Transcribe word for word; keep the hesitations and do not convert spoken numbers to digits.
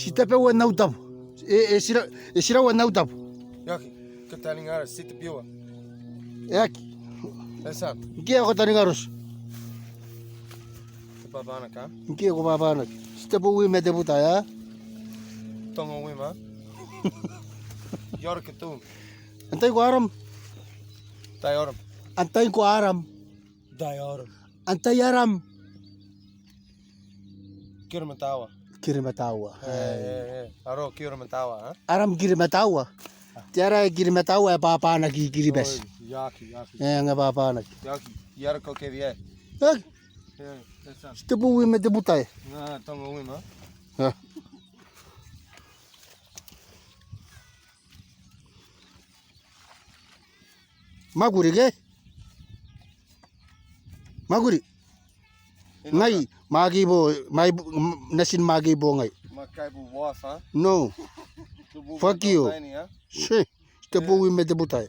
Ti tabeua n au tabo. E, e tira, e tiraua n au tabo. E aki, ko taninga ara, ti tabeua. E aki. E tia. Ngke ko taninga aroti. Te babanaki. Ngke ko babanaki. Ti tebwi ma te buta, e? Tongo wi ma. Ioriketu. Antai ko aram? Tai aram. Antai ko aram? Tai aram. Antai aram? Kirematawa. Kirematawa. E, e, e. Aro Kirematawa, e? Aram Kirematawa. Te ara Kirematawa e babanaki Kiribati. O, e aki, e aki. E, ngaia babanaki. E aki, e ara ko kevia. E aki. E, e tia. Ti tebwi ma te buta, e? Nga, tongo wi ma. E. Mwakuri ke? Mwakuri. Ngai, Makibo, mai, natin Makibo ngai. Makaibo wafa. No. Fuck you. Ti tebwi ma te buta, e.